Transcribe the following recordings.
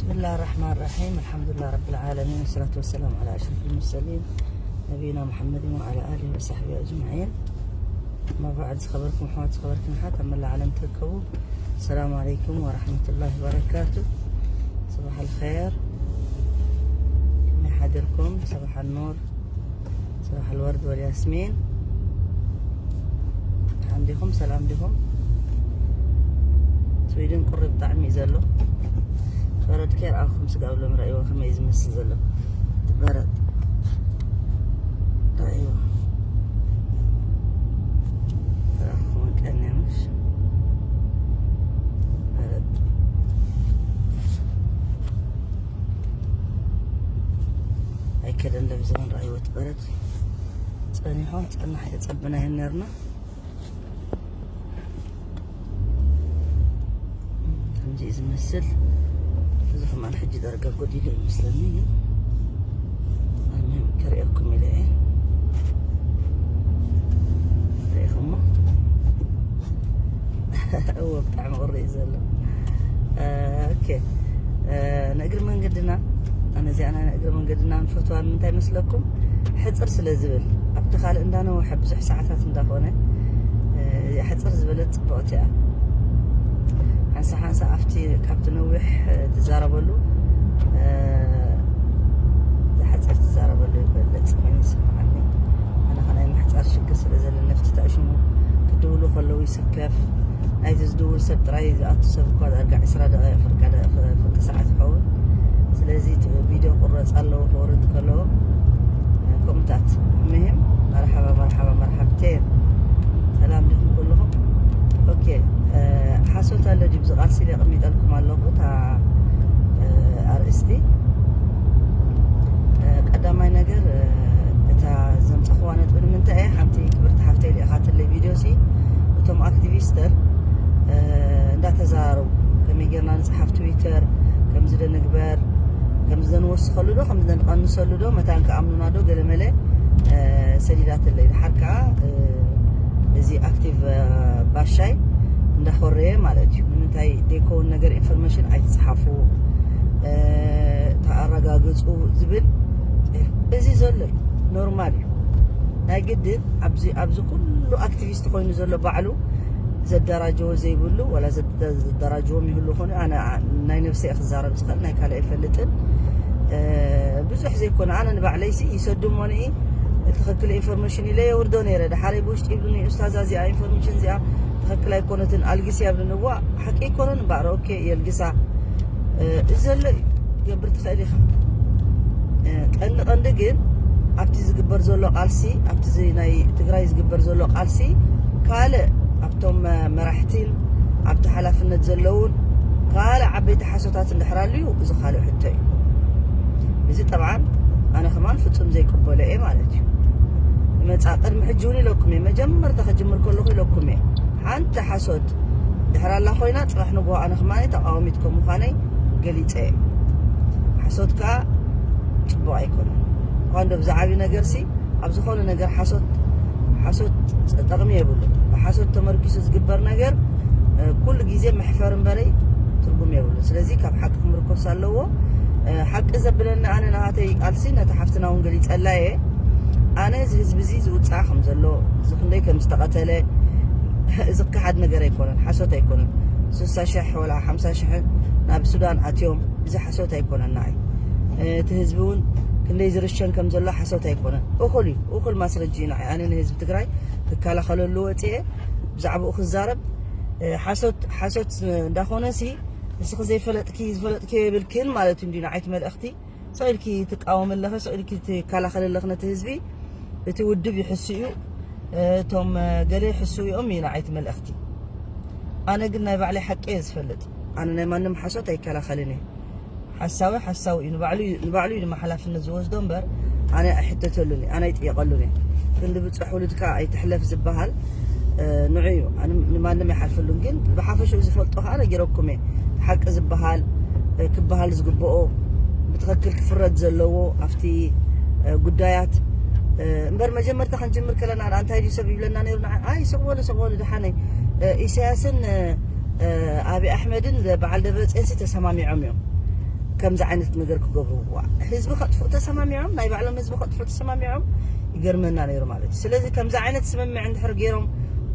بسم الله الرحمن الرحيم. الحمد لله رب العالمين، والصلاة والسلام على أشرف المرسلين نبينا محمد وعلى آله وصحبه أجمعين. ما بعد، ዝኸበርኩም ኣሕዋት፣ ዝኸበርኩም ኣሓት ኣብ መላእ ዓለም ትርከቡ፣ السلام عليكم ورحمة الله وبركاته. صباح الخير. ከመይ ሓዲርኩም? صباح النور. صباح الورد والياسمين. ደሓን ዲኹም? ሰላም ዲኹም? ስዊድን ቁሪ ብጣዕሚ እዩ ዘሎ። በረድ ከይረኣኹም ስጋብ ሎም ረእይዎ ከመይ እዩ ዝመስል ዘሎ። በረድ ረእይዎ። ረኣኹም ቀንያ ምሽ። በረድ ኣይከደን ለብዘውን ረእይዎ። በረድ ጸኒሖ ጸናሕ የጸብናዮ ነርና። ከምዚ እዩ ዝመስል። እዚ ከማን ሕጂ ዳርጋ ጎዲሉ ይመስለኒ፣ ግን ኣልሙሂም ከርእየኩም ኢለ እየ። ርኢኹሞ? እወ፣ ብጣዕሚ ቁሪ እዩ ዘሎ። ኦኬ፣ ንእግሪ መንገድና፣ ኣነ እዚኣ ናይ ንእግሪ መንገድና ንፈትዋ ንምንታይ መስለኩም? ሕፅር ስለ ዝብል፣ ኣብቲ ካልእ እንዳነውሐ ብዙሕ ሰዓታት እንዳኾነ፣ ሕፅር ዝበለት ፅብቕቲ እያ። ሓንሳ ሓንሳ ኣብቲ፣ ካብቲ ነዊሕ ትዛረበሉ፣ ዝሓፅር ትዛረበሉ ይበልፅ ኮይኑ ይስምዓኒ። ኣነ ኸ ናይ ምሕፃር ሽግር ስለ ዘለኒ፣ ኣብቲ ታሽሙ ክድውሉ ከለዉ ይስከፍ። ናይቲ ዝድውል ሰብ ጥራይ፣ ዝኣቱ ሰብ እኳ ዳርጋ ዕስራ ደቂቕ፣ ፍርቂ ደቂቕ፣ ፍርቂ ሰዓት ይኸውን። ስለዚ እቲ ቪድዮ ክቑረፅ ኣለዎ፣ ክወርድ ከለዎ፣ ከምኡታት። ምህም፣ መርሓባ፣ መርሓባ፣ መርሓብቴን። ሰላም ዲኹም ኩልኹም? ኦኬ፣ ሓሶት ኣሎ ድዩ? ብዚ ቃልሲ ኢለ ኣቐሚጠልኩም ኣለኹ፣ እታ ኣርእስቲ። ቀዳማይ ነገር፣ እታ ዘምፀኽዋ ነጥቢ ንምንታይ እየ? ሓንቲ ክብርቲ ሓፍተይ ልኢኻትለይ ቪድዮ ሲ፣ እቶም ኣክቲቪስተር እንዳተዘራረቡ፣ ከመይ ጌርና ንፅሓፍ ትዊተር፣ ከምዚ ዶ ንግበር፣ ከምዚ ዶ ንወስኸሉ ዶ፣ ከምዚ ዶ ንቐንሰሉ ዶ፣ መታን ክኣምኑና ዶ፣ ገለመለ ሰዲዳትለይ። ድሓር ከዓ እዚ ኣክቲቭ ባሻይ እንዳኾረየ ማለት እዩ። ንምንታይ ዘይከውን ነገር ኢንፎርሜሽን ኣይትፅሓፉ፣ ተኣረጋግፁ ዝብል፣ እዚ ዘሎ እዩ፣ ኖርማል እዩ። ናይ ግድን ኣብዚ፣ ኣብዚ ኩሉ ኣክቲቪስት ኮይኑ ዘሎ ባዕሉ ዘደራጀዎ ዘይብሉ፣ ዋላ ዘደ-፣ ዘደራጀዎም ይህሉ ኾነ፣ ኣነ ናይ ነብሰይ ክዛረብ ዝኽእል፣ ናይ ካልእ ኣይፈልጥን። ብዙሕ ዘይኮነ፣ ኣነ ንባዕለይሲ ይሰዱ እሞ ንኢ ትኽክል ኢንፎርሜሽን ኢለ የውርዶ ነይረ። ድሓረይ ብውሽጢ ይብሉኒ፣ ኡስታዛ፣ እዚኣ ኢንፎርሜሽን እዚኣ ትኽክል ኣይኮነትን፣ ኣልግስያ ይብሉኒ። እዋ፣ ሓቂ ኣይኮነን እምበኣር፣ ኦኬ፣ የልግሳ። እዚ ዘሎ እዩ፣ ትገብር ትኽእል ኢኻ። ቀንዲ ቀንዲ ግን ኣብቲ ዝግበር ዘሎ ቃልሲ፣ ኣብቲ ዚ-፣ ናይ ትግራይ ዝግበር ዘሎ ቃልሲ፣ ካልእ ኣብቶም መራሕቲን ኣብቲ ሓላፍነት ዘለውን ካልእ ዓበይቲ ሓሶታት እንድሕር ኣልዩ፣ እዚ ካልእ ሕቶ እዩ። እዚ ጠብዓን ኣነ ከማን ፍጹም ዘይቅበሎ እየ ማለት እዩ። ይመጻ፣ ቅድሚ ሕጂ እውን ኢለኩም እየ፣ መጀመርታ ክጅምር ከለኹ ኢለኩም እየ፣ ሓንቲ ሓሶት ድሕር ኣላ ኮይና፣ ጽባሕ ንግሆ ኣነ ከማን ተቃዋሚት ከም ምዃነይ ገሊጸ እየ። ሓሶት ከኣ ጽቡቕ ኣይኮነን። እኳ እንዶ ብዛዕባ ነገር ሲ፣ ኣብ ዝኾነ ነገር ሓሶት፣ ሓሶት ጠቕሚ የብሉን። ብሓሶት ተመርኪሱ ዝግበር ነገር፣ እ፣ ኩሉ ግዜ መሕፈር እምበረይ ትርጉም የብሉን። ስለዚ ካብ ሓቂ ክምርኮስ ኣለዎ። እ፣ ሓቂ ዘብለኒ ኣነ ናሃተይ ቃልሲ ነታ ሓፍትና እውን ገሊጸላ እየ። ኣነ እዚ ህዝቢ እዚ ዝውጻእ ከም ዘሎ፣ እዚ ክንደይ ከም ዝተቐተለ፣ እዚ ክሓድ ነገር ኣይኮነን፣ ሓሶት ኣይኮነን። ስሳ ሽሕ ወላ ሓምሳ ሽሕ ናብ ሱዳን ኣትዮም፣ እዚ ሓሶት ኣይኮነን ንዓይ። እ፣ እቲ ህዝቢ እውን ክንደይ ዝርሸን ከም ዘሎ ሓሶት ኣይኮነን። እኹል እዩ፣ እኹል ማስረጂ እዩ ንዓይ። ኣነ ንህዝቢ ትግራይ ክከላኸለሉ ወፅየ፣ ብዛዕባኡ ክዛረብ፣ እ፣ ሓሶት፣ ሓሶት እንዳኾነ ሲ፣ ንስኺ ዘይፈለጥኪ፣ ዝፈለጥኪ የብልክን ማለት እዩ እንዲ ንዓይቲ መልእኽቲ። ሰው ኢልኪ ትቃወሚ ኣለኺ፣ ሰው ኢልኪ ትከላኸሊ ኣለኺ ነቲ ህዝቢ። እቲ ውድብ ይሕሱ እዩ፣ እቶም ገለ ይሕሱ እዮም እዩ ንዓይቲ መልእኽቲ። ኣነ ግን ናይ ባዕለይ ሓቂ እየ ዝፈልጥ። ኣነ ናይ ማንም ሓሶት ኣይከላኸልን እየ። ሓሳዊ ሓሳዊ እዩ፣ ንባዕሉ እዩ፣ ንባዕሉ እዩ ድማ ሓላፍነት ዝወስዶ እምበር ኣነ ኣይሕተተሉን እየ፣ ኣነ ኣይጥየቐሉን እየ። ክንዲ ብፅሕ ውሉድካ ኣይትሕለፍ ዝበሃል፣ እ፣ ንዑ እዩ። ኣነ ንማንም ኣይሓልፈሉን፣ ግን ብሓፈሽኡ ዝፈልጦ ከዓ ነጊረኩም እየ። ሓቂ ዝበሃል፣ እ፣ ክበሃል ዝግብኦ፣ ብትኽክል ክፍረድ ዘለዎ ኣብቲ፣ እ፣ ጉዳያት፣ እ፣ እምበር መጀመርታ ክንጅምር ከለና ደኣ እንታይ ድዩ ሰብ ይብለና ነይሩ? ንዓ-፣ ኣይ፣ ስቕ በሉ፣ ስቕ በሉ፣ ደሓነይ፣ እ፣ ኢሳያስን፣ እ፣ እ፣ ኣብይ ኣሕመድን በዓል ደብረፅዮንሲ ተሰማሚዖም እዮም። ከምዚ ዓይነት ነገር ክገብሩ፣ ህዝቢ ከጥፍኡ ተሰማሚዖም፣ ናይ ባዕሎም ህዝቢ ከጥፍኡ ተሰማሚዖም፣ ይገርመና ነይሩ ማለት እዩ። ስለዚ ከምዚ ዓይነት ስምምዕ እንድሕር ገይሮም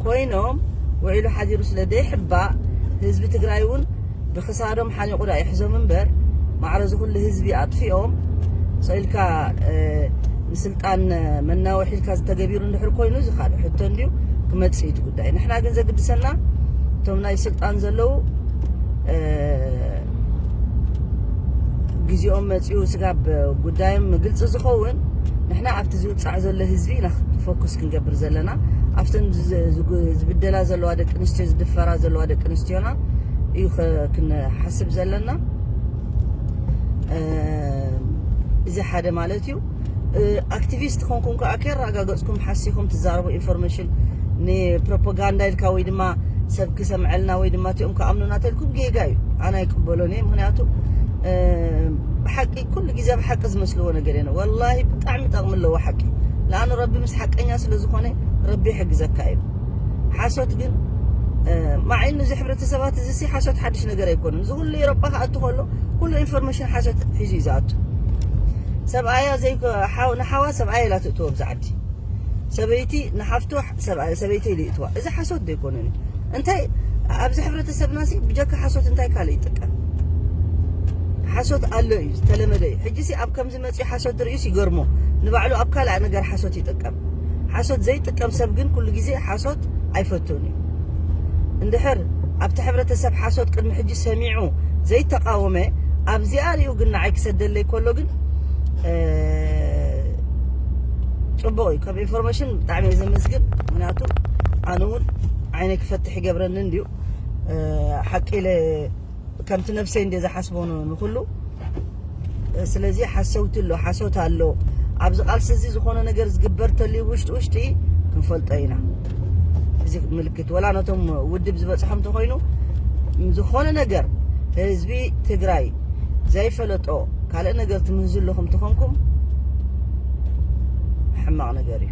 ኮይኖም፣ ውዒሉ ሓዲሩ ስለ ዘይሕባእ፣ ህዝቢ ትግራይ እውን ብክሳዶም ሓኒቑ ዳ ይሕዞም እምበር፣ ማዕረ እዚ ኩሉ ህዝቢ ኣጥፊኦም፣ ሰኢልካ ንስልጣን መናወሒ ኢልካ ዝተገቢሩ እንድሕር ኮይኑ፣ እዚ ካልእ ሕቶ እንድዩ፣ ክመጽእ እዩ እቲ ጉዳይ። ንሕና ግን ዘግድሰና እቶም ናይ ስልጣን ዘለዉ ግዜኦም መጺኡ ስጋብ ጉዳዮም ግልጺ ዝኸውን፣ ንሕና ኣብቲ ዝውጻዕ ዘሎ ህዝቢ ኢና ፎኩስ ክንገብር ዘለና። ኣብተን ዝብደላ ዘለዋ ደቂ ኣንስትዮ፣ ዝድፈራ ዘለዋ ደቂ ኣንስትዮና እዩ ክንሓስብ ዘለና። እዚ ሓደ ማለት እዩ። ኣክቲቪስት ኾንኩም ከዓ ከየረጋገፅኩም ሓሲኹም ትዛረቡ ኢንፎርሜሽን ንፕሮፓጋንዳ ኢልካ ወይ ድማ ሰብ ክሰምዐልና ወይ ድማ እቲኦም ክኣምኑና ተልኩም ጌጋ እዩ። ኣነ ኣይቅበሎን እየ። ምክንያቱ ብሓቂ ኩሉ ግዜ ብሓቂ ዝመስልዎ ነገር የነ። ወላሂ ብጣዕሚ ጠቕሚ ኣለዎ ሓቂ። ለኣኑ ረቢ ምስ ሓቀኛ ስለ ዝኾነ ረቢ ይሕግዘካ እዩ። ሓሶት ግን ማዕኑ እዚ ሕብረተሰባት እዚ ሲ ሓሶት ሓድሽ ነገር ኣይኮነን። እዚ ኩሉ ኤሮጳ ክኣቱ ከሎ ኩሉ ኢንፎርሜሽን ሓሶት ሒዙ እዩ ዝኣቱ። ሰብኣያ ዘይ ንሓዋ ሰብኣያ ኢላ ትእትዎ ብዛ ዓዲ፣ ሰበይቲ ንሓፍቶ ሰበይቲ ኢሉ ይእትዋ። እዚ ሓሶት ዶ ኣይኮነን? እንታይ ኣብዚ ሕብረተሰብና ሲ ብጀካ ሓሶት እንታይ ካልእ ይጥቀም? ሓሶት ኣሎ እዩ፣ ዝተለመደ እዩ። ሕጂ ሲ ኣብ ከምዚ መፅኡ ሓሶት ርእዩስ ይገርሞ። ንባዕሉ ኣብ ካልእ ነገር ሓሶት ይጥቀም። ሓሶት ዘይጥቀም ሰብ ግን ኩሉ ግዜ ሓሶት ኣይፈቱን እዩ። እንድሕር ኣብቲ ሕብረተሰብ ሓሶት ቅድሚ ሕጂ ሰሚዑ ዘይተቃወመ፣ ኣብዚኣ ሪኡ ግን ንዓይ ክሰደለይ ከሎ ግን ፅቡቕ እዩ። ከም ኢንፎርሜሽን ብጣዕሚ እየ ዘመስግን። ምክንያቱ ኣነ እውን ዓይነ ክፈትሕ ይገብረኒ እንድዩ። ሓቂ ኢለ ከምቲ ነብሰይ እንደ ዝሓስቦ ንኩሉ። ስለዚ ሓሰውቲ ኣሎ፣ ሓሶት ኣሎ። ኣብዚ ቃልሲ እዚ ዝኾነ ነገር ዝግበር ተልዩ ውሽጢ ውሽጢ ክንፈልጦ ኢና። እዚ ምልክት ወላ ነቶም ውድብ ዝበፅሖም ተኮይኑ፣ ዝኾነ ነገር ህዝቢ ትግራይ ዘይፈለጦ ካልእ ነገር ትምህዙ ኣለኹም ተኾንኩም ሕማቕ ነገር እዩ።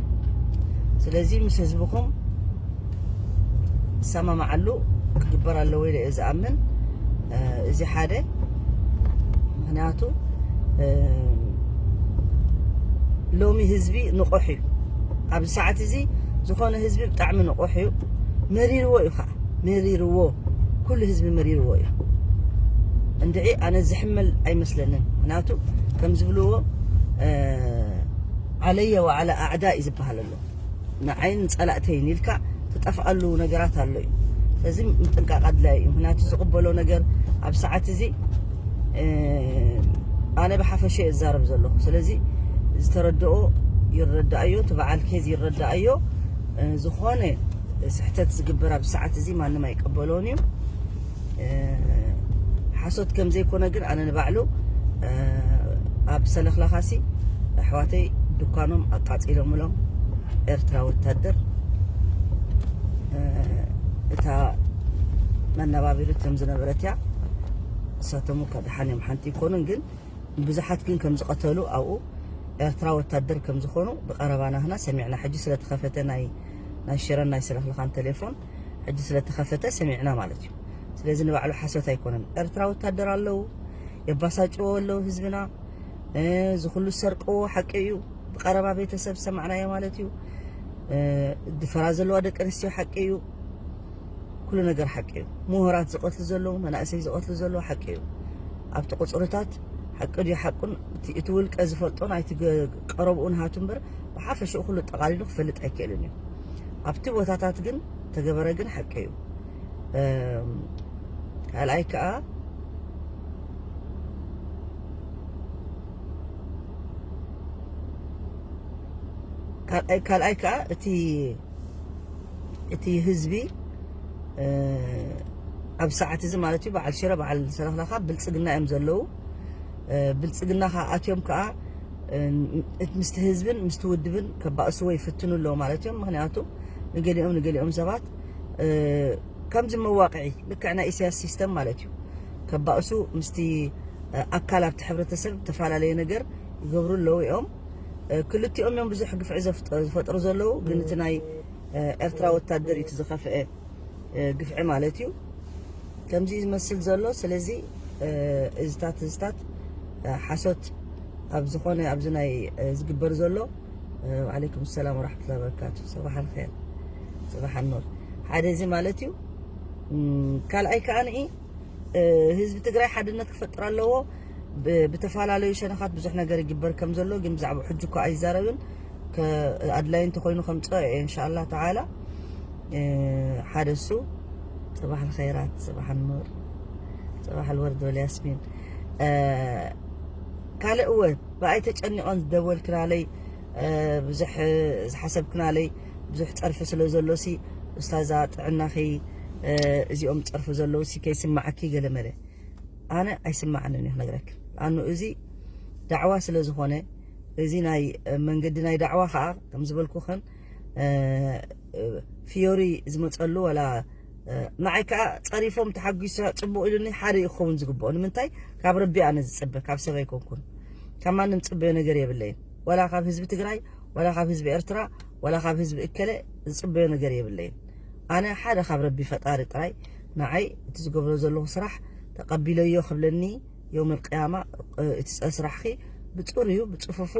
ስለዚ ምስ ህዝብኹም ዝሰማማዓሉ ክግበር ኣለዎ ኢለ እየ ዝኣምን። እዚ ሓደ። ምክንያቱ ሎሚ ህዝቢ ንቑሕ እዩ። ኣብዚ ሰዓት እዚ ዝኾነ ህዝቢ ብጣዕሚ ንቑሕ እዩ። መሪርዎ እዩ ከዓ፣ መሪርዎ፣ ኩሉ ህዝቢ መሪርዎ እዩ። እንድዒ ኣነ ዝሕመል ኣይመስለንን። ምክንያቱ ከም ዝብልዎ ዓለየ ወዓለ ኣዕዳ እዩ ዝበሃል ኣሎ። ንዓይን ጸላእተይን ኢልካ ትጠፍኣሉ ነገራት ኣሎ እዩ። ስለዚ ምጥንቃቕ ኣድላይ እዩ። ምክንያቱ ዝቕበሎ ነገር ኣብ ሰዓት እዚ ኣነ ብሓፈሻ እዛረብ ዘለኹ። ስለዚ ዝተረድኦ ይረዳእዮ፣ እቲ በዓል ኬዝ ይረዳእዮ። ዝኾነ ስሕተት ዝግበር ኣብ ሰዓት እዚ ማንም ኣይቀበሎን እዩ። ሓሶት ከም ዘይኮነ ግን ኣነ ንባዕሉ ኣብ ሰለኽላኻሲ ኣሕዋተይ ድኳኖም ኣቃጺሎምሎም ኤርትራ ወታደር እታ መናባቢሪት ከም ዝነበረት እያ። እሳቶም እኳ ደሓን እዮም፣ ሓንቲ ይኮኑን፣ ግን ብዙሓት ግን ከም ዝቐተሉ ኣብኡ ኤርትራ ወታደር ከም ዝኾኑ ብቐረባ ናህና ሰሚዕና። ሕጂ ስለተኸፈተ ናይ ናይ ሽረን ናይ ሰለኽላኻን ቴሌፎን ሕጂ ስለተኸፈተ ሰሚዕና ማለት እዩ። ስለዚ ንባዕሉ ሓሶት ኣይኮነን። ኤርትራ ወታደር ኣለዉ፣ የባሳጭዎ ኣለዉ ህዝብና። እዚ ኩሉ ዝሰርቅዎ ሓቂ እዩ። ብቐረባ ቤተሰብ ዝሰማዕናዮ ማለት እዩ። ድፈራ ዘለዋ ደቂ ኣንስትዮ ሓቂ እዩ። ኩሉ ነገር ሓቂ እዩ። ምሁራት ዝቐትሉ ዘለዉ፣ መናእሰይ ዝቐትሉ ዘለዉ ሓቂ እዩ። ኣብቲ ቁፅርታት ሓቂ ድዩ ሓቁን እቲ ውልቀ ዝፈልጦ ናይቲ ቀረብኡ ንሃቱ እምበር ብሓፈሽኡ ኩሉ ጠቓሊሉ ክፈልጥ ኣይክእልን እዩ። ኣብቲ ቦታታት ግን ተገበረ ግን ሓቂ እዩ። ካልኣይ ከዓ ካልኣይ ከዓ እቲ እቲ ህዝቢ ኣብ ሰዓት እዚ ማለት እዩ በዓል ሽረ በዓል ሰለኽላኻ ብልፅግና እዮም ዘለዉ። ብልፅግና ከዓ ኣትዮም ከዓ ምስቲ ህዝብን ምስቲ ውድብን ከባእስዎ ይፍትኑ ኣለዉ ማለት እዮም። ምክንያቱ ንገሊኦም ንገሊኦም ሰባት ከምዚ መዋቅዒ ልክዕ ናይ ኢሳያስ ሲስተም ማለት እዩ ከባእሱ ምስቲ ኣካል ኣብቲ ሕብረተሰብ ተፈላለየ ነገር ይገብሩ ኣለዉ እዮም። ክልቲኦም እዮም ብዙሕ ግፍዒ ዝፈጥሩ ዘለዉ፣ ግን እቲ ናይ ኤርትራ ወታደር እዩ እቲ ዝኸፍአ ግፍዒ ማለት እዩ። ከምዚ ዝመስል ዘሎ። ስለዚ እዝታት እዝታት ሓሶት ኣብ ዝኾነ ኣብዚ ናይ ዝግበር ዘሎ። ወዓለይኩም ሰላም ወራሕመቱላሂ ወበረካቱ። ሰባሕ ኣልኸይር፣ ሰባሕ ኣልኑር። ሓደ እዚ ማለት እዩ። ካልኣይ ከኣ ንኢ ህዝቢ ትግራይ ሓድነት ክፈጥር ኣለዎ። ብተፈላለዩ ሸነኻት ብዙሕ ነገር ይግበር ከም ዘሎ ግን ብዛዕባ ሕጂ እኳ ኣይዛረብን። ኣድላይ እንተኮይኑ ከምፅኦ እየ እንሻላ ተዓላ። ሓደ እሱ። ሰባሕ ኣልኸይራት፣ ሰባሕ ኣልኑር፣ ሰባሕ ኣልወርድ ወልያስሚን። ካልእ እወ ብኣይ ተጨኒቐን ዝደወልክናለይ፣ ብዙሕ ዝሓሰብክናለይ፣ ብዙሕ ፀርፊ ስለ ዘሎ ሲ፣ ኡስታዛ ጥዕናኺ፣ እዚኦም ፀርፊ ዘለዉ ሲ ከይስማዓኪ ገለ መለ። ኣነ ኣይስማዓንን እዩ ክነግረክ። ኣኑ እዚ ዳዕዋ ስለ ዝኾነ፣ እዚ ናይ መንገዲ ናይ ዳዕዋ ከዓ ከም ዝበልኩኽን፣ ፊዮሪ ዝመፀሉ ወላ ንዓይ ከዓ ፀሪፎም ተሓጒሰ ፅቡቕ ኢሉኒ ሓደ እዩ ክኸውን ዝግብኦ። ንምንታይ? ካብ ረቢ ኣነ ዝፅበ፣ ካብ ሰብ ኣይኮንኩን። ካብ ማንም ዝፅበዮ ነገር የብለይን። ወላ ካብ ህዝቢ ትግራይ፣ ወላ ካብ ህዝቢ ኤርትራ፣ ወላ ካብ ህዝቢ እከለ ዝፅበዮ ነገር የብለይን። ኣነ ሓደ ካብ ረቢ ፈጣሪ ጥራይ ንዓይ እቲ ዝገብሮ ዘለኹ ስራሕ ተቐቢለዮ ክብለኒ፣ የውመል ቅያማ እቲ ስራሕኺ ብፅሩዩ ብፅፉፉ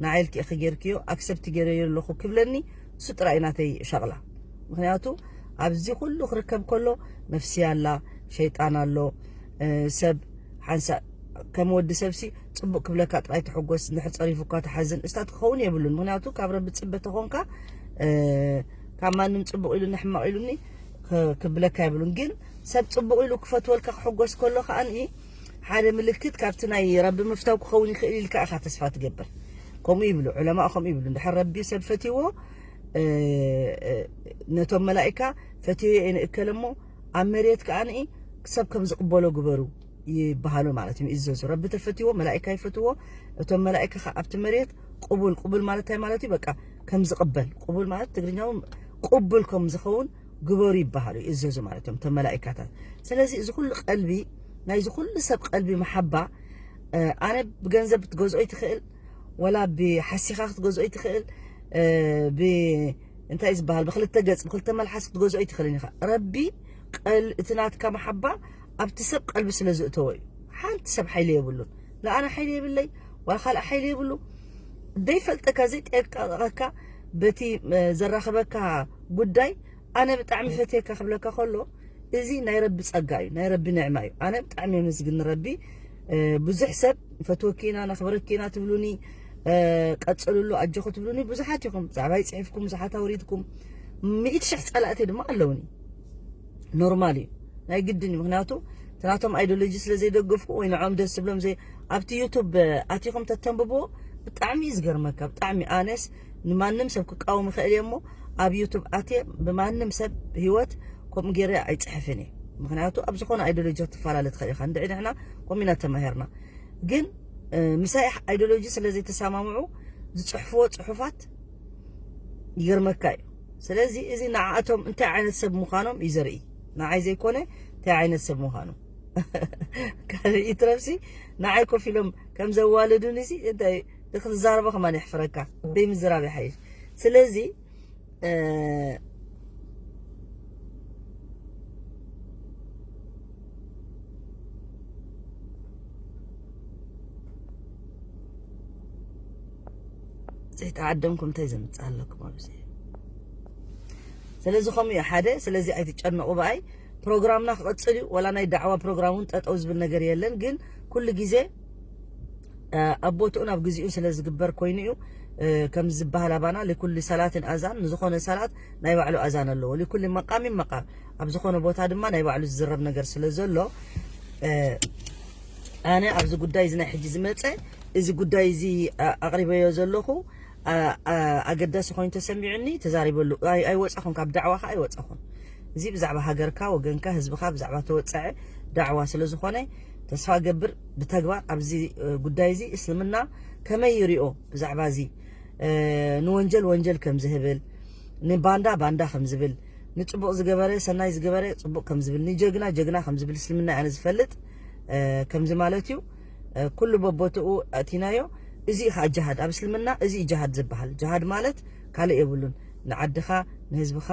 ንዓይ ልክዕኺ ጌርክዮ፣ ኣክሰፕት ጌረዮ ኣለኹ ክብለኒ፣ እሱ ጥራይ ናተይ ሸቕላ። ምክንያቱ ኣብዚ ኩሉ ክርከብ ከሎ ነፍሲ ኣላ፣ ሸይጣን ኣሎ። ሰብ ሓንሳ ከም ወዲ ሰብሲ ፅቡቅ ክብለካ ጥራይ ትሕጎስ፣ እንድሕር ፀሪፉካ ትሓዝን። እስታት ክኸውን የብሉን። ምክንያቱ ካብ ረቢ ፅበ ተኾንካ፣ ካብ ማንም ፅቡቅ ኢሉኒ ሕማቅ ኢሉኒ ክብለካ የብሉን። ግን ሰብ ፅቡቅ ኢሉ ክፈትወልካ ክሕጎስ ከሎ ከኣ ንኢ ሓደ ምልክት ካብቲ ናይ ረቢ ምፍታው ክኸውን ይኽእል ኢልካ ኢኻ ተስፋ ትገብር። ከምኡ ይብሉ ዑለማእ፣ ከምኡ ይብሉ። እንድሕር ረቢ ሰብ ፈትይዎ፣ ነቶም መላኢካ ፈትዮ እየ ንእከለ እሞ ኣብ መሬት ከኣ ንኢ ሰብ ከም ዝቕበሎ ግበሩ ይበሃሉ ማለት እዩ። ይእዘዙ። ረቢ ተፈትይዎ፣ መላኢካ ይፈትዎ። እቶም መላኢካ ከኣ ኣብቲ መሬት ቅቡል፣ ቅቡል ማለት እንታይ ማለት እዩ? በቃ ከም ዝቕበል፣ ቅቡል ማለት ትግርኛው ቅቡል ከም ዝኸውን ግበሩ ይበሃሉ፣ ይእዘዙ ማለት እዮም እቶም መላኢካታት። ስለዚ እዚ ኩሉ ቀልቢ፣ ናይዚ ኩሉ ሰብ ቀልቢ መሓባ፣ ኣነ ብገንዘብ ክትገዝኦ ይትኽእል፣ ወላ ብሓሲኻ ክትገዝኦ ይትኽእል፣ ብ እንታይ ዝበሃል፣ ብክልተ ገጽ ብክልተ መልሓስ ክትገዝኦ ይትኽእልን ኢኻ። ረቢ ቀል እቲ ናትካ መሓባ ኣብቲ ሰብ ቀልቢ ስለ ዝእተዎ እዩ። ሓንቲ ሰብ ሓይሊ የብሉን። ንኣነ ሓይሊ የብለይ፣ ዋ ካልእ ሓይሊ የብሉ። ዘይፈልጠካ ዘይጠየቃቀካ በቲ ዘራኸበካ ጉዳይ ኣነ ብጣዕሚ ፈትየካ ክብለካ ከሎ እዚ ናይ ረቢ ጸጋ እዩ፣ ናይ ረቢ ንዕማ እዩ። ኣነ ብጣዕሚ የመስግን ረቢ። ብዙሕ ሰብ ፈትወኪና ነኽብረኪና ትብሉኒ፣ ቀጽልሉ ኣጆኹ ትብሉኒ ብዙሓት ኢኹም። ብዛዕባይ ጽሒፍኩም ብዙሓት ኣውሪድኩም። ሚእቲ ሽሕ ጸላእቲ ድማ ኣለውኒ። ኖርማል እዩ፣ ናይ ግድን እዩ። ምክንያቱ እቲ ናቶም ኣይዲዮሎጂ ስለ ዘይደገፍኩ ወይ ንዖም ደስ ዝብሎም ዘይ ኣብቲ ዩቱብ ኣቲኹም ተተንብብዎ ብጣዕሚ እዩ ዝገርመካ። ብጣዕሚ ኣነስ ንማንም ሰብ ክቃወም ይኽእል እየ እሞ ኣብ ዩቱብ ኣትየ ብማንም ሰብ ህይወት ከምኡ ገይረ ኣይፅሕፍን እየ። ምክንያቱ ኣብ ዝኾነ ኣይዲዮሎጂ ክትፈላለ ትኽእል ኢኻ። እንድዒ ንሕና ከምኡ ኢና ተማሂርና። ግን ምሳይ ኣይዲዮሎጂ ስለ ዘይተሰማምዑ ዝፅሕፍዎ ፅሑፋት ይገርመካ እዩ። ስለዚ እዚ ንዓኣቶም እንታይ ዓይነት ሰብ ምዃኖም እዩ ዘርኢ። ንዓይ ዘይኮነ እንታይ ዓይነት ሰብ ምዃኖም ካልእ ይትረፍሲ ንዓይ ኮፍ ኢሎም ከም ዘዋልዱኒ ሲ እንታይ ክትዛረቦ ከማን የሕፍረካ። ዘይምዝራብ ይሓይሽ። ስለዚ ዘይተዓደምኩም እንታይ ዘምፅእ ኣለኩም ኣብዚ? ስለዚ ከምኡ እዩ ሓደ። ስለዚ ኣይትጨነቑ ብኣይ። ፕሮግራምና ክቐፅል እዩ። ወላ ናይ ዳዕዋ ፕሮግራም እውን ጠጠው ዝብል ነገር የለን። ግን ኩሉ ግዜ ኣብ ቦትኡ ናብ ግዜኡ ስለ ዝግበር ኮይኑ እዩ። ከም ዝበሃል ኣባና ሊኩል ሰላትን ኣዛን፣ ንዝኾነ ሰላት ናይ ባዕሉ ኣዛን ኣለዎ። ሊኩል መቃሚን መቃም፣ ኣብ ዝኾነ ቦታ ድማ ናይ ባዕሉ ዝዝረብ ነገር ስለ ዘሎ ኣነ ኣብዚ ጉዳይ እዚ ናይ ሕጂ ዝመፀ እዚ ጉዳይ እዚ ኣቕሪበዮ ዘለኹ ኣገዳሲ ኮይኑ ተሰሚዑኒ ተዛሪበሉ። ኣይወፃኹን፣ ካብ ዳዕዋ ከዓ ኣይወፃኹን። እዚ ብዛዕባ ሃገርካ፣ ወገንካ፣ ህዝብካ ብዛዕባ ተወፀዐ ዳዕዋ ስለ ዝኾነ ተስፋ ገብር ብተግባር ኣብዚ ጉዳይ እዚ እስልምና ከመይ ይሪኦ ብዛዕባ እዚ ንወንጀል ወንጀል ከም ዝህብል፣ ንባንዳ ባንዳ ከም ዝብል፣ ንፅቡቕ ዝገበረ ሰናይ ዝገበረ ፅቡቕ ከም ዝብል፣ ንጀግና ጀግና ከም ዝብል እስልምና ኣነ ዝፈልጥ ከምዚ ማለት እዩ። ኩሉ በቦትኡ ኣእቲናዮ። እዚ እዩ ከዓ ጅሃድ ኣብ እስልምና፣ እዚ እዩ ጅሃድ ዝበሃል። ጅሃድ ማለት ካልእ የብሉን። ንዓድኻ፣ ንህዝብኻ፣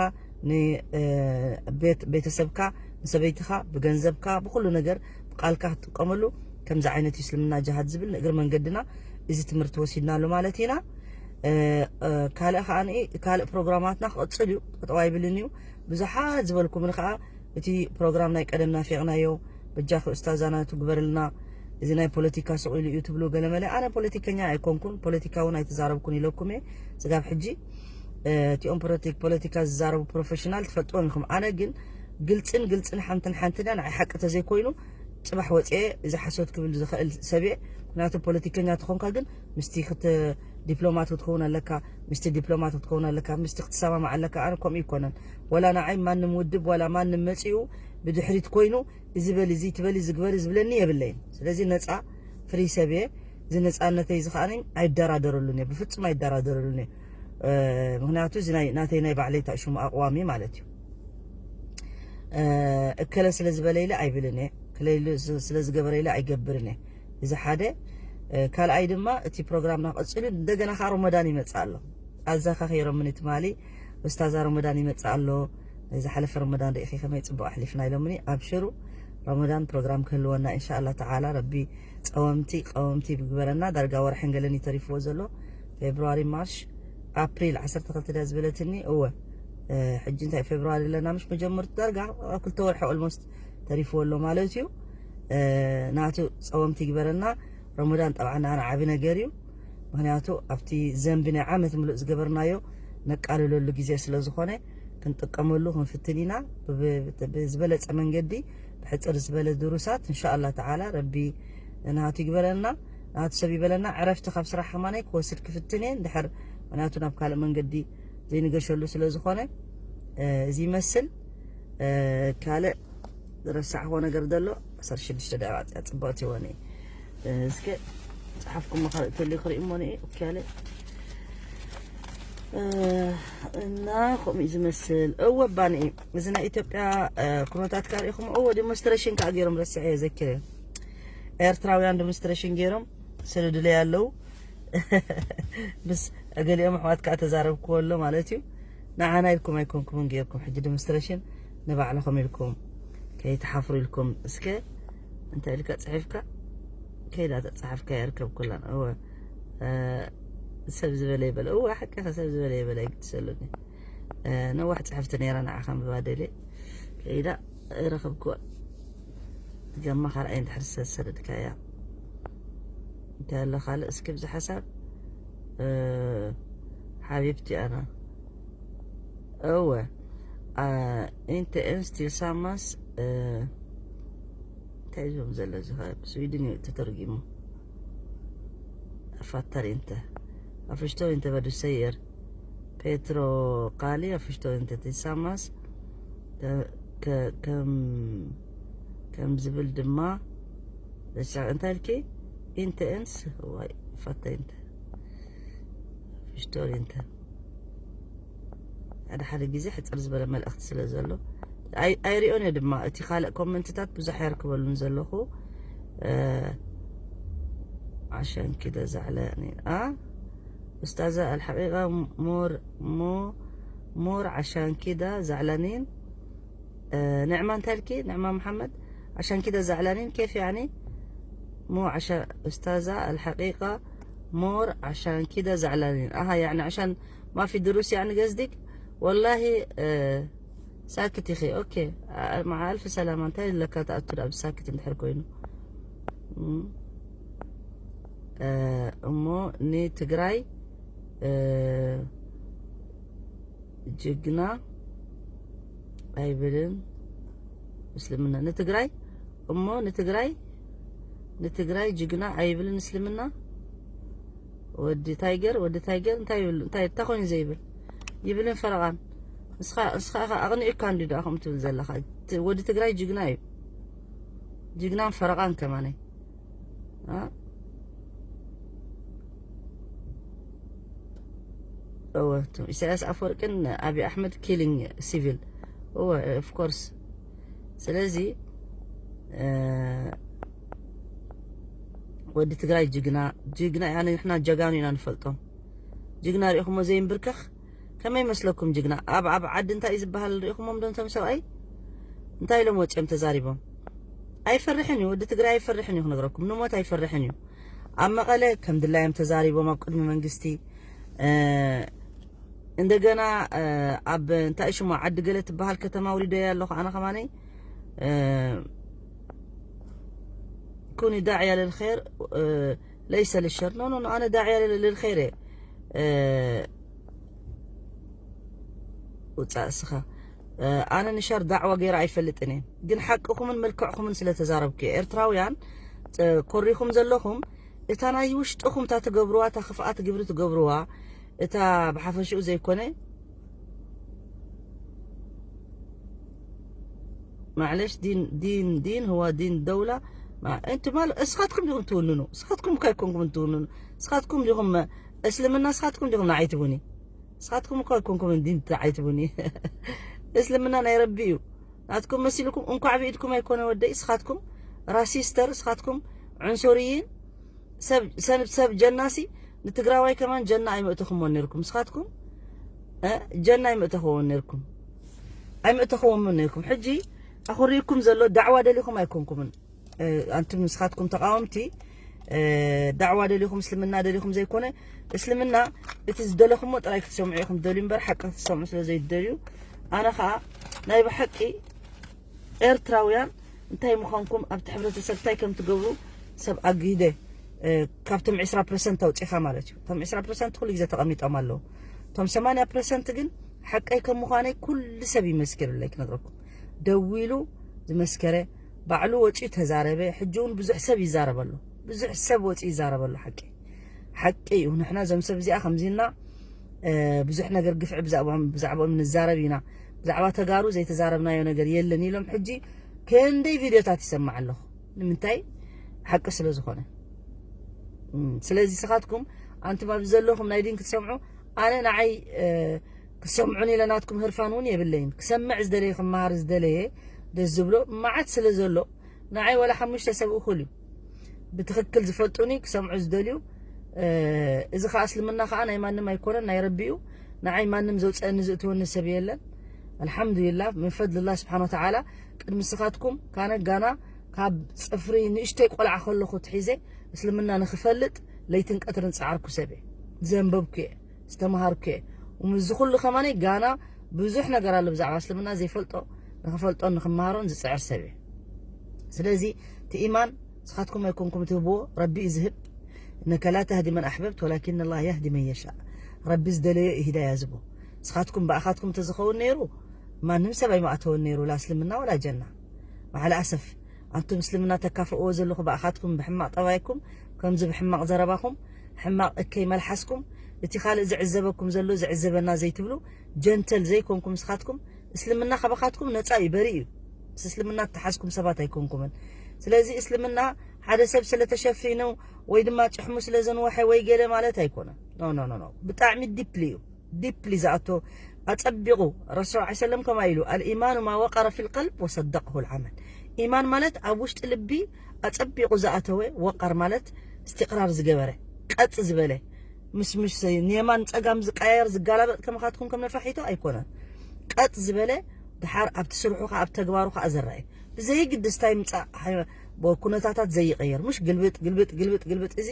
ንቤተሰብካ፣ ንሰበይትኻ ብገንዘብካ ብኩሉ ነገር ብቃልካ ክትጥቀመሉ ከምዚ ዓይነት እዩ እስልምና ጅሃድ ዝብል ንእግሪ መንገድና እዚ ትምህርቲ ወሲድናሉ ማለት ኢና። ካልእ ከዓ ካልእ ፕሮግራማትና ክቕፅል እዩ። ጠጠው ኣይብልን እዩ። ብዙሓት ዝበልኩምኒ ከዓ እቲ ፕሮግራም ናይ ቀደም ናፊቕናዮ፣ በጃኺ ኡስታዛና ትግበርልና፣ እዚ ናይ ፖለቲካ ስቕ ኢሉ እዩ ትብሉ ገለመለ። ኣነ ፖለቲከኛ ኣይኮንኩን፣ ፖለቲካ እውን ኣይተዛረብኩን ኢለኩም እየ ስጋብ ሕጂ። እቲኦም ፖለቲካ ዝዛረቡ ፕሮፌሽናል ትፈልጥዎም ኢኹም። ኣነ ግን ግልፅን ግልፅን ሓንትን ሓንትን እያ። ንዓይ ሓቂ ተዘይኮይኑ ፅባሕ ወፅኤ እዚ ሓሶት ክብል ዝኽእል ሰብ እየ። ምክንያቱ ፖለቲከኛ ተኾንካ ግን ምስቲ ክት ዲፕሎማት ክትከውን ኣለካ፣ ምስቲ ዲፕሎማት ክትከውን ኣለካ፣ ምስቲ ክትሰማማዕ ኣለካ። ኣነ ከምኡ ይኮነን። ወላ ንዓይ ማንም ውድብ ዋላ ማንም መፂኡ ብድሕሪት ኮይኑ እዚ በል እዚ ትበል እዚ ግበር ዝብለኒ የብለይን። ስለዚ ነፃ ፍሪ ሰብ እየ። እዚ ነፃነተይ እዚ ከዓ ኣይደራደረሉን እየ፣ ብፍፁም ኣይደራደረሉን እየ። ምክንያቱ እዚ ናተይ ናይ ባዕለይ ታሽሙ ኣቕዋሚ ማለት እዩ። እከለ ስለ ዝበለ ኢለ ኣይብልን እየ፣ እከለ ስለ ዝገበረ ኢለ ኣይገብርን እየ። እዚ ሓደ። ካልኣይ ድማ እቲ ፕሮግራምና ክቕፅል እዩ። እንደገና ከዓ ሮመዳን ይመፅእ ኣሎ። ኣዘኻኺሮምኒ ትማሊ ኡስታዛ ሮመዳን ይመፅእ ኣሎ። ናይ ዝሓለፈ ሮመዳን ርኢኺ ከመይ ፅቡቕ ኣሕሊፍና ኢሎምኒ። ኣብሽሩ፣ ሮመዳን ፕሮግራም ክህልወና ኢንሻኣላ ተዓላ። ረቢ ፀወምቲ ቀወምቲ ይግበረና። ዳርጋ ወርሕን ገለን እዩ ተሪፍዎ ዘሎ፣ ፌብሩዋሪ፣ ማርች፣ ኣፕሪል ዓሰርተ ክልተ ድያ ዝበለትኒ። እወ፣ ሕጂ እንታይ ፌብሩዋሪ ኣለና፣ ምሽ መጀመርቱ ዳርጋ ኣብ ክልተ ወርሒ ኦልሞስት ተሪፍዎ ኣሎ ማለት እዩ። ናቱ ፀወምቲ ይግበረና። ረመዳን ጠብዓ ንዓና ዓቢ ነገር እዩ። ምክንያቱ ኣብቲ ዘንቢ ናይ ዓመት ምሉእ ዝገበርናዮ ነቃልለሉ ግዜ ስለ ዝኾነ ክንጥቀመሉ ክንፍትን ኢና። ብዝበለፀ መንገዲ ብሕፅር ዝበለ ድሩሳት እንሻኣላ ተዓላ ረቢ ናቱ ይግበረልና፣ ናቱ ሰብ ይበለና። ዕረፍቲ ካብ ስራሕ ከማነይ ክወስድ ክፍትን እየ እንድሕር፣ ምክንያቱ ናብ ካልእ መንገዲ ዘይንገሸሉ ስለ ዝኾነ እዚ ይመስል። ካልእ ዝረሳዕዎ ነገር ዘሎ ዓሰርተ ሽዱሽተ ደቂቃ ፅብቕቲ ይወኒ። እስከ ፀሓፍኩም ካልእ ተልዩ ክርኢ እሞ ንኢ ኦኬ ኣለ። እና ከምኡ እዩ ዝመስል። እወ ባኒ እዚ ናይ ኢትዮጵያ ኩነታት ካሪኢኹም። እወ ዲሞንስትሬሽን ከዓ ገይሮም ረስዐ ዘክረ ኤርትራውያን ዲሞንስትሬሽን ገይሮም ስለ ድለይ ኣለዉ። ምስ ገሊኦም ኣሕዋት ከዓ ተዛረብክዎ ኣሎ ማለት እዩ። ንዓና ኢልኩም ኣይኮንኩምን ገይርኩም ሕጂ ዲሞንስትሬሽን ንባዕልኹም ኢልኩም ከይትሓፍሩ ኢልኩም። እስከ እንታይ ኢልካ ፅሒፍካ ከይዳ ተፃሓፍካ የርከብኩላን። እወ ሰብ ዝበለ ይበለ። እወ ሓቅኻ ሰብ ዝበለ ይበለ ኣይግድሰሉኒ። ነዋሕ ፅሕፍቲ ነይራ ንዓኻ ምባደለ ከይዳ ረኸብክዋ። ገማ ካልኣይ እንድሕር ሰሰደድካያ እንታይ ኣሎ ካልእ እስኪ ብዚ ሓሳብ ሓቢብቲ ኣና እወ ኢንተ ኤንስ ቲልሳማስ እንታይ ዝብም ዘሎ እዚ ስዊድን እዩ ተተርጊሙ። Fattar inte. Jag förstår inte vad du säger. Petro Kali, jag förstår inte tillsammans. ከም ዝብል ድማ እንታይ ኢልኪ? ኢንተ ኤንስ ዋይ ፋታ ኢንተ ፍሽቶር ኢንተ ሓደ ሓደ ግዜ ሕፅር ዝበለ መልእኽቲ ስለ ዘሎ ኣይሪኦን እየ ድማ እቲ ካልእ ኮመንትታት ብዙሕ የርክበሉን ዘለኹ። ዓሻን ኪደ ዛዕለ ኒን ኣ ኡስታዛ ኣልሓቂቃ ሞር ሞ ሞር ዓሻን ኪዳ ዛዕለኒን ንዕማ እንታይ ኢልኪ ንዕማ መሓመድ ዓሻን ኪዳ ዛዕለኒን ኬፍ ያኒ ሞ ዓሻ ኡስታዛ ኣልሓቂቃ ሞር ዓሻን ኪዳ ዛዕለኒን ኣሃ ያኒ ዓሻን ማፊ ድሩስ ያኒ ገዝዲክ ወላሂ ሳክት ኢኺ ኦኬ። መዓ ኣልፊ ሰላማ እንታይ ለካ ተኣቱ ዳ ብሳክት እንድሕር ኮይኑ እሞ ንትግራይ ጅግና ኣይብልን እስልምና ንትግራይ እሞ ንትግራይ ንትግራይ ጅግና ኣይብልን እስልምና። ወዲ ታይገር ወዲ ታይገር እንታይ ይብሉ እንታይ እንታይ ኮይኑ ዘይብል ይብልን ፈረቓን ንስኻ ንስኻ ኢኻ ኣቕኒእካ እንዲ ደኣ ከምኡ ትብል ዘለኻ። ወዲ ትግራይ ጅግና እዩ። ጅግናን ፈረቓን ከማነይ እወ እቶም ኢሳያስ ኣፈወርቅን ኣብይ ኣሕመድ ኪሊንግ ሲቪል እወ ኦፍኮርስ። ስለዚ ወዲ ትግራይ ጅግና ጅግና ያነ ንሕና ጀጋኑ ኢና ንፈልጦም። ጅግና ሪኢኹሞ ዘይንብርከኽ ከመይ መስለኩም ጅግና ኣብ ኣብ ዓዲ እንታይ እዩ ዝበሃል ሪኢኹሞም ዶ እንቶም ሰብኣይ እንታይ ኢሎም ወፂኦም ተዛሪቦም ኣይፈርሕን እዩ፣ ወዲ ትግራይ ኣይፈርሕን እዩ፣ ክነግረኩም ንሞት ኣይፈርሕን እዩ። ኣብ መቐለ ከም ድላዮም ተዛሪቦም ኣብ ቅድሚ መንግስቲ። እንደገና ኣብ እንታይ ሽሞ ዓዲ ገለ ትበሃል ከተማ ውሪዶ እያ ኣለኹ ኣነ ከማነይ። ኩኒ ዳዕያ ልልኸይር ለይሰ ልሸር። ኖ ኖ ኖ፣ ኣነ ዳዕያ ልልኸይር እየ። ውፃእ እስኻ። ኣነ ንሸር ዳዕዋ ገይረ ኣይፈልጥን እየ፣ ግን ሓቅኹምን መልክዕኹምን ስለ ተዛረብኩ እየ። ኤርትራውያን ኮሪኹም ዘለኹም፣ እታ ናይ ውሽጥኹም እታ ትገብርዋ፣ እታ ክፍኣት ግብሪ ትገብርዋ፣ እታ ብሓፈሽኡ ዘይኮነ ማዕለሽ ዲን ዲን ዲን ህዋ ዲን ደውላ። እንቲ ማለት እስኻትኩም ዲኹም ትውንኑ፣ እስኻትኩም እኳ ኣይኮንኩም ትውንኑ። እስኻትኩም ዲኹም እስልምና፣ እስኻትኩም ዲኹም ንዓይ ትቡኒ። እስኻትኩም እኳ ኣይኮንኩም ዲን ንዓይ ትቡኒ። እስልምና ናይ ረቢ እዩ። ናትኩም መሲልኩም እንኳዕ ብኢድኩም ኣይኮነ ወደይ። እስኻትኩም ራሲስተር፣ እስኻትኩም ዑንሱርይን ሰብ ሰብ ሰብ ጀናሲ ንትግራዋይ ከማን ጀና ኣይመእተኹምዎ ነርኩም። እስኻትኩም ጀና ኣይመእተኹምዎ ነርኩም፣ ኣይመእተኹዎም ነርኩም። ሕጂ ኣኹሪኩም ዘሎ ዳዕዋ ደሊኹም ኣይኮንኩምን። ኣንቱም ንስኻትኩም ተቃወምቲ ዳዕዋ ደሊኹም እስልምና ደሊኹም ዘይኮነ፣ እስልምና እቲ ዝደለኹሞ ጥራይ ክትሰምዑ ኢኹም ደልዩ እምበር ሓቂ ክትሰምዑ ስለ ዘይደልዩ፣ ኣነ ከዓ ናይ ብሓቂ ኤርትራውያን እንታይ ምዃንኩም ኣብቲ ሕብረተሰብ እንታይ ከም ትገብሩ ሰብ ኣግሂደ ካብቶም ዕስራ ፐርሰንት ኣውፂኻ ማለት እዩ። እቶም ዕስራ ፐርሰንት ኩሉ ግዜ ተቐሚጦም ኣለዉ። እቶም ሰማንያ ፐርሰንት ግን ሓቀይ ከም ምዃነይ ኩሉ ሰብ ይመስክርለይ ክነግረኩም። ደዊሉ ዝመስከረ፣ ባዕሉ ወፂኡ ተዛረበ። ሕጂ እውን ብዙሕ ሰብ ይዛረበሉ፣ ብዙሕ ሰብ ወፂኡ ይዛረበሉ። ሓቂ ሓቂ እዩ። ንሕና እዞም ሰብ እዚኣ ከምዚና ብዙሕ ነገር ግፍዒ ብዛዕባኦም ንዛረብ ኢና፣ ብዛዕባ ተጋሩ ዘይተዛረብናዮ ነገር የለን ኢሎም ሕጂ ክንደይ ቪድዮታት ይሰማዕ ኣለኹ። ንምንታይ? ሓቂ ስለ ዝኾነ። ስለዚ ስኻትኩም ኣንቱም ኣብዚ ዘለኹም ናይ ዲን ክትሰምዑ፣ ኣነ ንዓይ ክሰምዑን ኢለ ናትኩም ህርፋን እውን የብለይን። ክሰምዕ ዝደለየ ክመሃር ዝደለየ ደስ ዝብሎ መዓት ስለ ዘሎ ንዓይ ወላ ሓሙሽተ ሰብ እኹል እዩ። ብትኽክል ዝፈልጡኒ ክሰምዑ ዝደልዩ እዚ ከዓ እስልምና ከዓ ናይ ማንም ኣይኮነን ናይ ረቢ እዩ። ንዓይ ማንም ዘውፀአኒ ዝእትወኒ ሰብ የለን። ኣልሓምዱሊላ ምን ፈድልላ ስብሓን ወተዓላ። ቅድሚ ስኻትኩም ካነ ጋና ካብ ፅፍሪ ንእሽተይ ቆልዓ ከለኹ ትሒዘ እስልምና ንክፈልጥ ለይትን ቀትርን ፀዓርኩ ሰብ እየ። ዘንበብኩ እየ፣ ዝተምሃርኩ እየ። እዚ ኩሉ ከማነይ ጋና ብዙሕ ነገር ኣሎ ብዛዕባ እስልምና ዘይፈልጦ፣ ንክፈልጦን ንክመሃሮን ዝፅዕር ሰብ እየ። ስለዚ እቲ ኢማን ንስኻትኩም ኣይኮንኩም ትህብዎ፣ ረቢ እዩ ዝህብ። እነከ ላ ተህዲ መን ኣሕበብት ወላኪን ላ የህዲ መን የሻእ። ረቢ ዝደለዮ እዩ ሂዳያ ዝቦ። ንስኻትኩም ብኣኻትኩም ተዝኸውን ነይሩ ማንም ሰብ ኣይማእተወን ነይሩ ላ እስልምና ወላ ጀና። ማዕለ ኣሰፍ ኣንቱም እስልምና ተካፍእዎ ዘለኹ ብኣኻትኩም ብሕማቕ ጠባይኩም ከምዚ ብሕማቕ ዘረባኹም ሕማቕ እከይ መልሓስኩም እቲ ካልእ ዝዕዘበኩም ዘሎ ዝዕዘበና ዘይትብሉ ጀንተል ዘይኮንኩም ንስኻትኩም እስልምና ካባኻትኩም ነፃ እዩ በሪ እዩ። ምስ እስልምና እተሓዝኩም ሰባት ኣይኮንኩምን። ስለዚ እስልምና ሓደ ሰብ ስለተሸፊኑ ወይ ድማ ጭሕሙ ስለዘንወሐ ወይ ገለ ማለት ኣይኮነን። ኖ ኖ ኖ ኖ ብጣዕሚ ዲፕሊ እዩ። ዲፕሊ ዝኣቶ ኣጸቢቑ ረሱል ዐ ሰለም ከምኣ ኢሉ ኣልኢማኑ ማ ወቀረ ፊል ቀልብ ወሰደቅሁ ልዓመል። ኢማን ማለት ኣብ ውሽጢ ልቢ ኣጸቢቑ ዝኣተወ፣ ወቀር ማለት እስትቕራር ዝገበረ፣ ቀጥ ዝበለ፣ ምስ ምስ ንየማን ጸጋም ዝቀያየር ዝጋላበጥ ከመኻትኩም ከም ነፋሒቶ ኣይኮነን። ቀጥ ዝበለ ድሓር ኣብቲ ስርሑ ከዓ ኣብ ተግባሩ ከዓ ዝረአ ብዘይግድስ እንታይ ምጻእ ኩነታታት ዘይቀየር ምሽ ግልብጥ ግልብጥ ግልብጥ ግልብጥ እዚ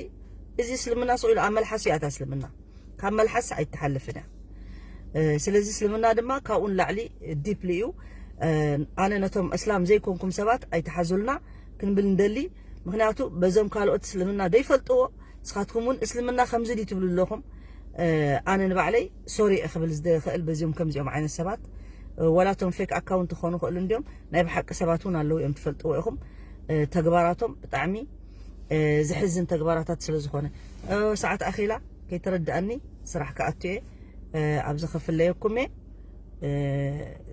እዚ እስልምና ስቕ ኢሉ ኣብ መልሓስ እያ እታ እስልምና ካብ መልሓስ ኣይትሓልፍን እያ። ስለዚ እስልምና ድማ ካብኡ ንላዕሊ ዲፕሊ እዩ። ኣነ ነቶም እስላም ዘይኮንኩም ሰባት ኣይትሓዙልና ክንብል ንደሊ። ምክንያቱ በዞም ካልኦት እስልምና ዘይፈልጥዎ ንስኻትኩም እውን እስልምና ከምዚ ድዩ ትብሉ ኣለኹም። ኣነ ንባዕለይ ሶሪ እየ ክብል ዝኽእል በዚኦም ከምዚኦም ዓይነት ሰባት። ዋላ እቶም ፌክ ኣካውንት ክኾኑ ይኽእሉ እንዲዮም፣ ናይ ብሓቂ ሰባት እውን ኣለዉ እዮም ትፈልጥዎ ኢኹም። ተግባራቶም ብጣዕሚ ዘሕዝን ተግባራታት ስለ ዝኾነ ሰዓት ኣኺላ ከይተረድኣኒ ስራሕ ክኣቱ እየ። ኣብዚ ክፍለየኩም እየ።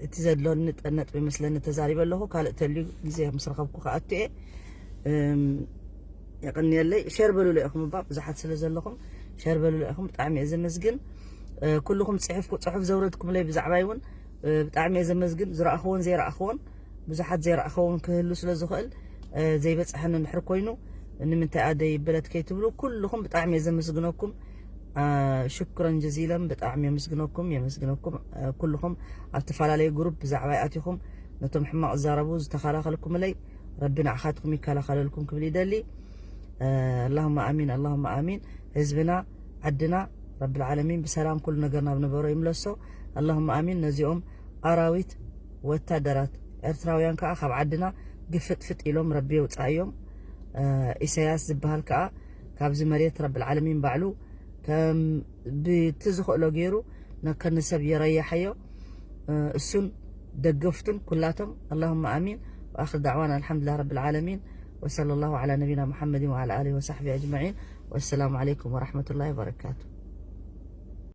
እቲ ዘድሎኒ ጠ- ነጥቢ መስለኒ ተዛሪበ ኣለኹ። ካልእ ተልዩ ግዜ ምስ ረኸብኩ ክኣቱ እየ። እም፣ የቐንየለይ። ሸር በሉለ ኢኹም እባ ብዙሓት ስለ ዘለኹም ሸር በሉለ ኢኹም። ብጣዕሚ እየ ዘመስግን። እ፣ ኩልኹም ፅሕፍኩ ፅሑፍ ዘውረድኩምለይ ብዛዕባይ እውን እ፣ ብጣዕሚ እየ ዘመስግን። ዝረኣኽዎን ዘይረኣኽዎን ብዙሓት ዘይረኣኽዎም ክህሉ ስለ ዝኽእል እ፣ ዘይበፅሐኒ እንድሕር ኮይኑ ንምንታይ ኣደይ ይበለት ከይትብሉ ኩልኹም ብጣዕሚ እየ ዘመስግነኩም። አ፣ ሽኩረን ጀዚለን ብጣዕሚ የመስግነኩም የመስግነኩም። እ፣ ኩልኹም ኣብ ተፈላለየ ግሩፕ ብዛዕባይ ኣቲኹም ነቶም ሕማቕ ዝዛረቡ ዝተኸላኸልኩምለይ ረቢ ንዓኻትኩም ይከላኸለልኩም ክብል ይደሊ። ኣላሁማ ኣሚን ኣላሁማ ኣሚን። ህዝብና ዓድና ረብል ዓለሚን ብሰላም ኩሉ ነገር ናብ ነበሮ ይምለሶ። ኣላሁማ ኣሚን። ነዚኦም ኣራዊት ወታደራት ኤርትራውያን ከዓ ካብ ዓድና ግፍጥፍጥ ኢሎም ረቢ የውፃእዮም። ኢሳያስ ዝበሃል ከዓ ካብዚ መሬት ረብል ዓለሚን ባዕሉ ከም ብቲ ዝኽእሎ ገይሩ ነከኒ ሰብ የረያሓዮ። እሱን ደገፍቱን ኩላቶም ኣላሁማ ኣሚን። ወኣኽር ዳዕዋና ኣልሓምዱሊላህ ረብል ዓለሚን። ወሰለ ላሁ ዓላ ነቢና ሙሓመድን ወዓላ ኣሊሂ ወሳሕቢ ኣጅመዒን። ወሰላሙ ዓለይኩም ወራሕመቱላሂ ወበረካቱ።